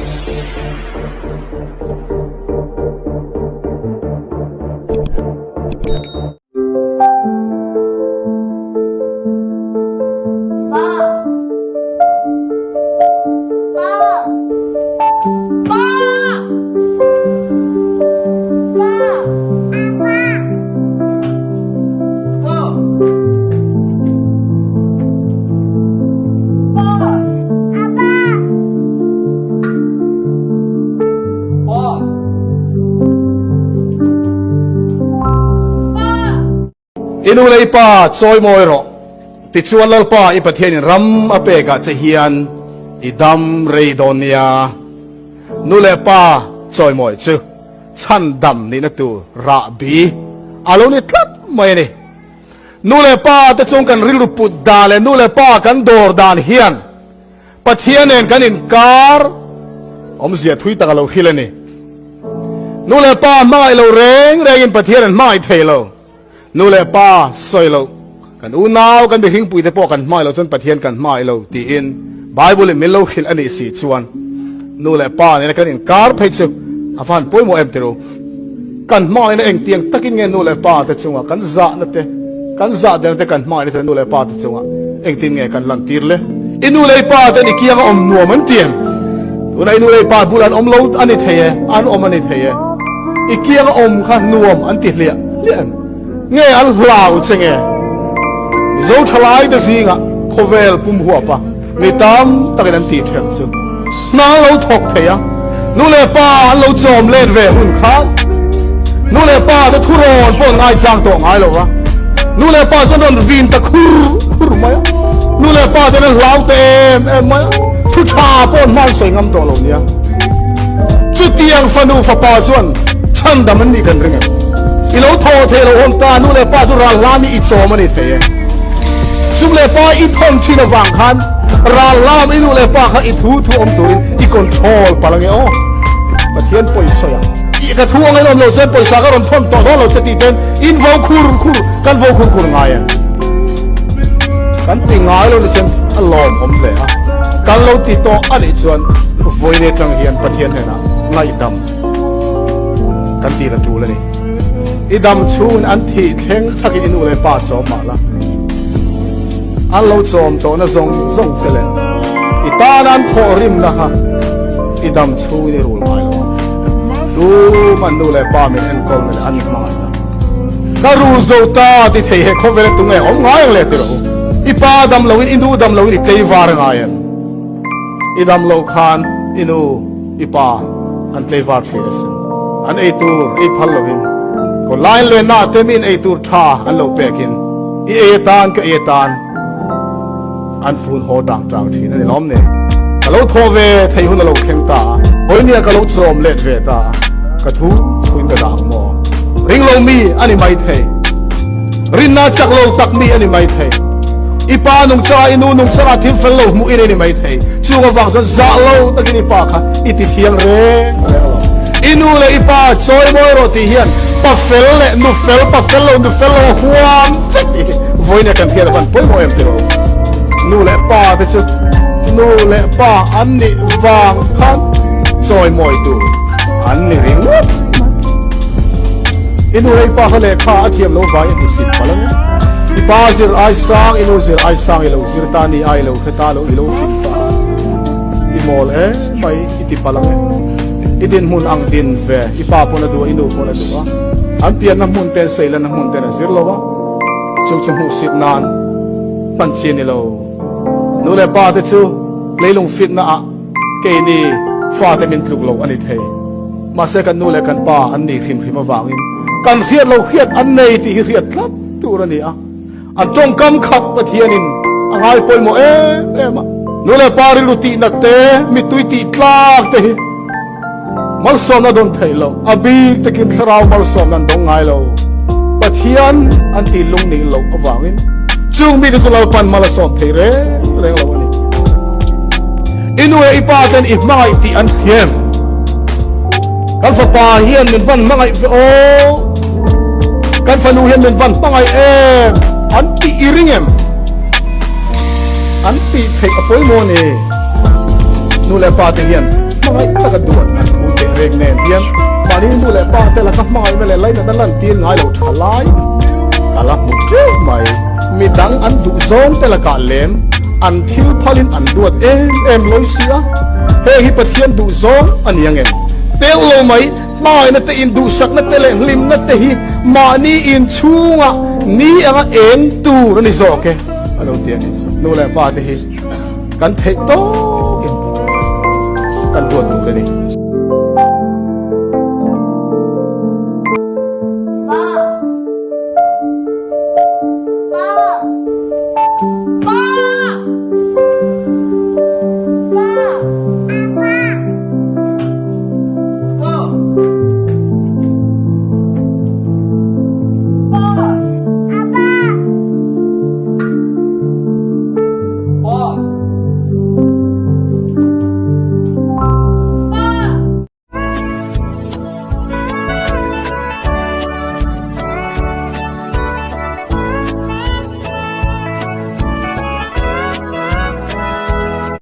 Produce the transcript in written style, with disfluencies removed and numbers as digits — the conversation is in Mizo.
Pa! Pa! Pa! Pa! I nu leh i pa chawi mawi rawh. Tichuan Lalpa i Pathianin ram a pekah che hian i dam rei dawn nia. Nu leh pa chawi mawi chu chhandam nihna tur rahbi a lo ni tlat mai a ni. Nu leh pa te chung kan rilru put dan leh nu leh pa kan dawr dan hian Pathian nen kan inkar awmzia thui tak a lo hrilh a ni. Nu leh pa hmangaih lo reng rengin Pathian an hmangaih thei lo. Nu leh pa sawi loh, kan unau, kan mihringpui te pawh kan hmangaih loh chuan Pathian kan hmangaih lo tiin Bible in min lo hrilh a nih si chuan nu leh pa nena kan inkar phei chu a van pawimawh em ti ru. Kan hmangaihna engtiang takin nge nu leh pa te chunga kan zahna te, kan zah derna te kan hmangaihna te nu leh pa te chunga engtin nge kan lantir le? I nu leh i pa ten i kianga awm nuam an ti em? Tuna i nu leh i pa bula an awm lo a ni thei e, an awm a ni thei e. I kianga awm kha nuam an ti hliah hliah em? Nge an hlau che nge? Mizo thalai te zingah khawvel pum huapa mi tam takin an tih ṭhelh chu hna an lo thawk thei a, nu leh pa an lo chawm let ve hun khan nu leh pa te thurawn pawh an ngaichang tawh ngai lo va, nu leh pa chuan rawn vin ta khur khur mai a, nu leh pa ten an hlau ta em em mai a, thu ṭha pawh an hman sawi ngam tawh lo nia. Chutiang fanu fapa chuan chhandam an nih kan ring em? I lo thaw thei lo hawn ta, nu leh pa chu ral hlam i i chawm a ni thei e. Sum leh pa i thawn thin avang khan ral lam i nu leh pa kha i thu thu awm turin i control palh ange aw. Pathian pawisawi a, i ka thu ang en awm lo chuan pawisa ka rawn thawn tawh dawn lo che tih ten in vo khur khur kan vo khur khur ngai em? Kan ti ngai lo ni chuan a lawmawm hle a, kan lo ti tawh a nih chuan vawiin atang hian Pathian hnenah ngaihdam kan tih la tul a ni. I dam chhungin an thih thleng thakin i nu leh pa chawm mah la, an lo chawm tawhna zawng zawng che leh i tana an thawh rimna kha i dam chhungin i rul ngai lo ang. Tuman nu leh pa min enkawlna leh an hmangaihna ka rul zo ta ti thei he khawvel a tunge awm ngai ang le ti rawh u. I pa dam loin i nu dam loin i tleivar ngai em? I dam loh khan i nu I pa an tleivar thin asin. An ei tur ei phal lovin ko line leh na te min ei tur tha an lo pekin i ei atan ka ei atan an fun haw tang tang thin ani lawm ni. Ka lo thaw ve thei hun a lo thleng ta a, hawinia ka lo chawm let ve ta a, ka thu thuin ka dah ang maw? Ring lo mi ani mai thei. Rinna chak lo tak mi ani mai thei. I pa nungchang ah i nu nungchang ah thil fel lo hmuh in ani mai thei. Chung avang chuan zah lo takin i pa kha i ti thiang reng reng lo. I nu leh i pa chawi mawi rawh tih hian pa fel leh nu fel, pa fel lo, nu fel lo a huam vek tih hi vawiin kan hian a van pawimawh em tiraw? Nu leh pa te chu nu leh pa an nih vang khan chawi mawi tur an ni ringawt mai. I nu leh i pa kha lehkha a thiam lo vangin i hmusit palh ang e. I pa zir ai sang, i nu zir ai sang i lo zir ta ni a, i lo hre ta lo, i lo fit ta a. I mawl em mai i ti palh ang e. I dinhmun ang din ve, i pa pawn a duh a, i nu pawn a duh a. An pianna hmun ten seilanna hmun ten a zir lo a, chu chu hmuhsit nan hman chi a ni lo. Nu leh pa te chu leilung fitna ah keini fate min tluk lo a ni thei. Mahse kan nu leh kan pa an nih hrim hrim avangin kan hriat lo hriat an nei tih hi hriat tlat tur a ni a. An tawngkam khat Pathianin a ngai pawimawh em em a. Nu leh pa rilru tihna te, mittui tih tlak te hi malsawmna dawn theih loh, a bik takin thlarau malsawmna an dawng ngai lo. Pathian an tih lung nih loh avangin chung mite chu Lalpan mal a sawm thei reng reng lo a ni. I nu leh i pa ten i hmangaih tih an thiam. Kan fapa hian min van hmangaih ve aw. Kan fanu hian min van hmangaih em. An tih i ring em? An tih theih a pawimawh a ni. Nu leh pa te hian. Hmangaih taka duat an phu teh reng nen hian mahni nu leh pa te laka hmangaihna leh lainatna lantir ngai lo tha lai ka la hmu teuh mai. Midang an duh zawng te lakah lem an thil phalin an duat em em lawi si a, heng hi Pathian duh zawng a ni ang em? Teuh lo mai, hmangaihna te induhsakna te leh hlimna te hi mahni inchhungah ni anga eng tur a ni zawk e a lo ti a ni. Nu leh pa te hi. Kan theih tawkin kan duat tur a ni.